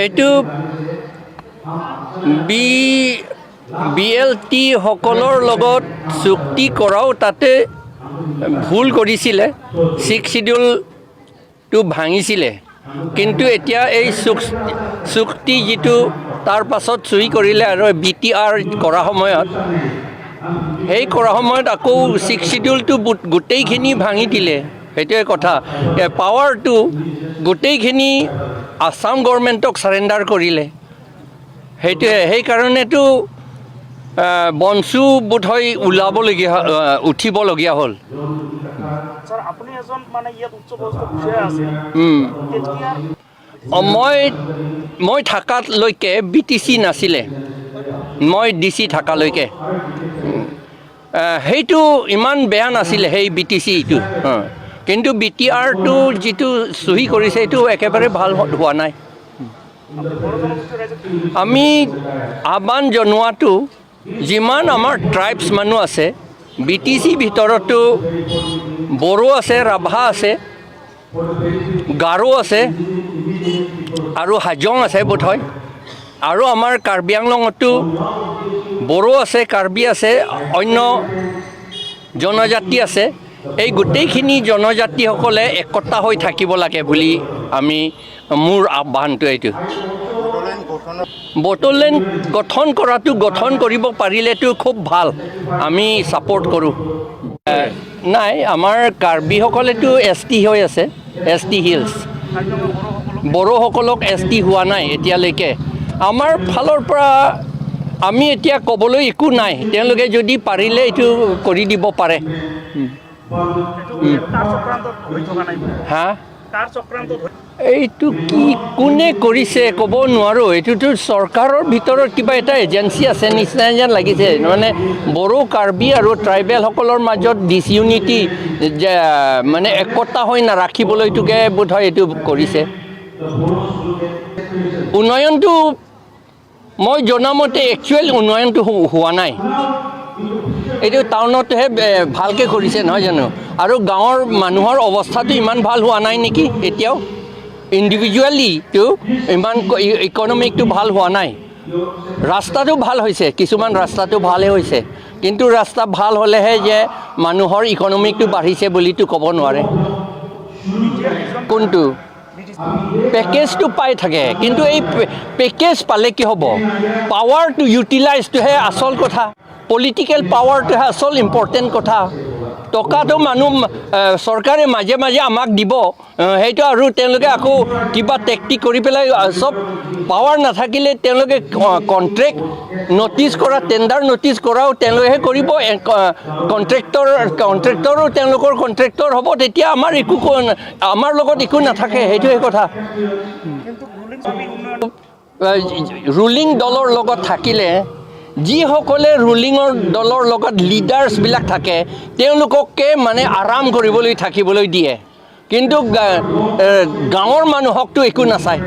এইটো B L T সকলৰ লগত চুক্তি কৰাও তাতে ভুল কৰিছিলে, ছিক্স চিডিউলটো ভাঙিছিলে। কিন্তু এতিয়া এই চুক্তি যিটো তাৰ পাছত চহী কৰিলে আৰু বিটিআৰ কৰা সময়ত, সেই কৰা সময়ত আকৌ ছিক্স চিডিউলটো গোটেইখিনি ভাঙি দিলে। সেইটোৱে কথা। পাৱাৰটো গোটেইখিনি আছাম গভৰ্ণমেণ্টক চাৰেণ্ডাৰ কৰিলে। সেইটোৱে, সেইকাৰণেতো বনচু বোধহয় ওলাবলগীয়া, উঠিবলগীয়া হ'ল। ছাৰ, আপুনি এজন মানে ইয়াত উচ্চ পদস্থ বিষয়া আছিল তেতিয়া। মই থকালৈকে বিটিচি নাছিলে, মই ডিচি থকালৈকে। সেইটো ইমান বেয়া নাছিলে সেই বিটিচিটো। কিন্তু বিটিআৰটো যিটো চহী কৰিছে, সেইটো একেবাৰে ভাল হোৱা নাই। আপুনি বড়ো জনগোষ্ঠীৰ ৰাইজক আমি আহ্বান জনোৱাটো, যিমান আমাৰ ট্ৰাইবছ মানুহ আছে বিটিচি ভিতৰতো, বড়ো আছে, ৰাভা আছে, গাৰো আছে আৰু হাজং আছে বোধহয়। আৰু আমাৰ কাৰ্বি আংলঙতো বড়ো আছে, কাৰ্বি আছে, অন্য জনজাতি আছে। এই গোটেইখিনি জনজাতিসকলে একতা হৈ থাকিব লাগে বুলি আমি মোৰ আহ্বানটো এইটো। বড়োলেণ্ড গঠন কৰাটো, গঠন কৰিব পাৰিলেতো খুব ভাল, আমি ছাপৰ্ট কৰোঁ। নাই, আমাৰ কাৰ্বিসকলেতো এছটি হৈ আছে, এছটি হিলছ। বড়োসকলক এছটি হোৱা নাই এতিয়ালৈকে। আমাৰ ফালৰ পৰা আমি এতিয়া ক'বলৈ একো নাই। তেওঁলোকে যদি পাৰিলে এইটো কৰি দিব পাৰে। এইটো কাৰ চক্ৰান্তত হৈ থকা নাই বুলি? হা? কাৰ চক্ৰান্তত হৈ এইটো কি কোনে কৰিছে ক'ব নোৱাৰোঁ। এইটোতো চৰকাৰৰ ভিতৰত কিবা এটা এজেঞ্চি আছে নিচিনা যেন লাগিছে। মানে বড়ো, কাৰ্বি আৰু ট্ৰাইবেলসকলৰ মাজত ডিছইউনিটি যে মানে একতা হৈ নাৰাখিবলৈটোকে বোধহয় এইটো কৰিছে। উন্নয়নটো মই জনামতে একচুৱেল উন্নয়নটো হোৱা নাই। এইটো টাউনতহে ভালকৈ কৰিছে, নহয় জানো? আৰু গাঁৱৰ মানুহৰ অৱস্থাটো ইমান ভাল হোৱা নাই নেকি এতিয়াও? ইণ্ডিভিজুৱেলিটো ইমান ইকনমিকটো ভাল হোৱা নাই। ৰাস্তাটো ভাল হৈছে, কিছুমান ৰাস্তাটো ভালেই হৈছে, কিন্তু ৰাস্তা ভাল হ'লেহে যে মানুহৰ ইকনমিকটো বাঢ়িছে বুলিতো ক'ব নোৱাৰে। কোনটো পেকেজটো পাই থাকে, কিন্তু এই পেকেজ পালে কি হ'ব? পাৱাৰটো ইউটিলাইজটোহে আচল কথা, পলিটিকেল পাৱাৰটোহে আচল ইম্পৰ্টেণ্ট কথা। টকাটো মানুহ চৰকাৰে মাজে মাজে আমাক দিব, সেইটো আৰু তেওঁলোকে আকৌ কিবা টেকটিক কৰি পেলাই চব পাৱাৰ নাথাকিলে তেওঁলোকে কণ্ট্ৰেক্ট নটিচ কৰা, টেণ্ডাৰ নটিচ কৰাও তেওঁলোকেহে কৰিব। কণ্ট্ৰেক্টৰো তেওঁলোকৰ কণ্ট্ৰেক্টৰ হ'ব। তেতিয়া আমাৰ একো আমাৰ লগত একো নাথাকে, সেইটোৱে কথা। কিন্তু ৰুলিং উন্নয়ন ৰুলিং দলৰ লগত থাকিলে, যিসকলে ৰুলিঙৰ দলৰ লগত লিডাৰ্ছবিলাক থাকে, তেওঁলোককে মানে আৰাম কৰিবলৈ থাকিবলৈ দিয়ে, কিন্তু গাঁৱৰ মানুহকতো একো নাচায়।